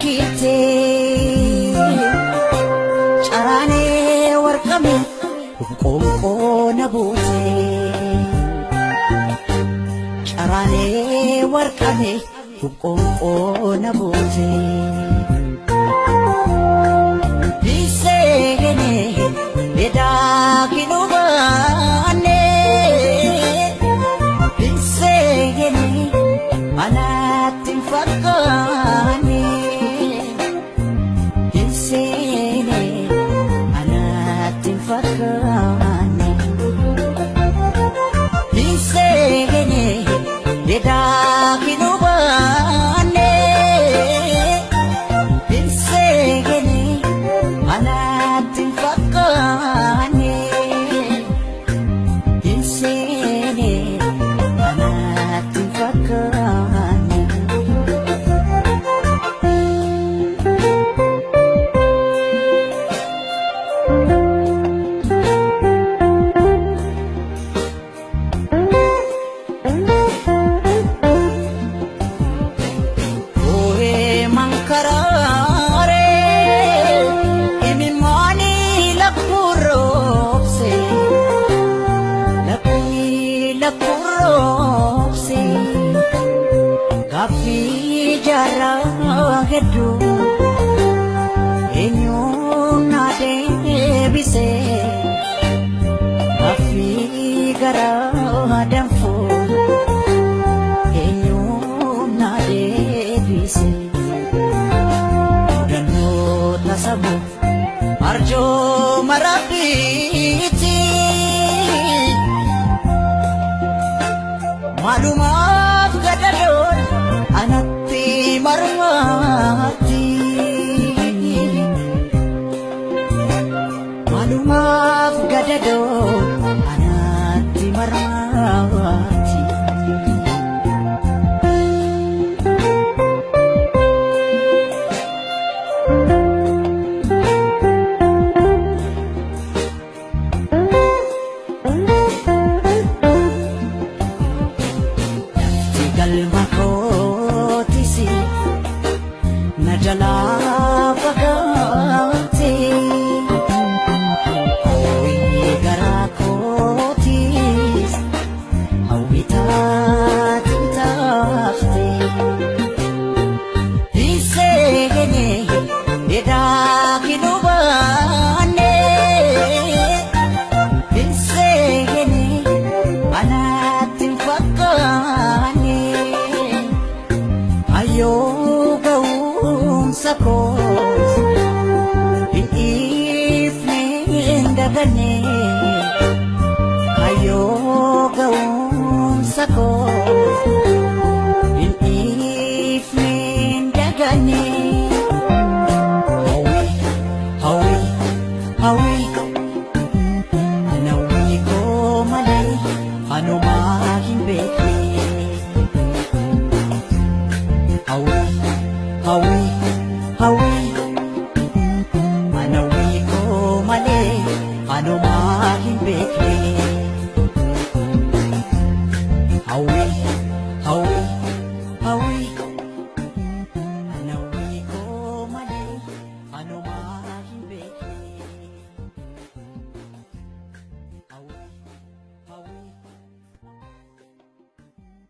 Lakkite caraanee warqame qoonqoo na buute caraanee warqame qoonqoo na buute. Biseene edaa kinubaane biseene anaatti hin fakkaanne. Hinseene anaatti hin fakkaanne. Hinseene edaa kinubaane. Hinseene anaatti hin fakkaanne. Hinseene anaatti hin fakkaanne. Ooyee mankaraaree imimmaanii lakkuroobse lakkii lakkuroobse gaaffii jaarraa hedduu eenyuun na deebise gaaffii garaa danfuu eenyuun na deebise. Dannoota sammuu arjooma rabbiiti. Maalumaaf gadadoon anatti marmaatti. Maalumaaf gadadoon anatti marmaatti. Lafti galma kootisi na jalaa fagaate. Hawwii garaa kootis hawwii taati taafte. Hiseene edaa kinubaane. Hiseene anaatti hin fakkaanne. Ayyoo ga'umsa koos hin dhiifne hin daganne. Ayyoo ga'umsa koos hin dhiifne hin daganne. Hawwii hawwii hawwii nawwii koo malee anumaa hin beekne. Hawwii hawwii.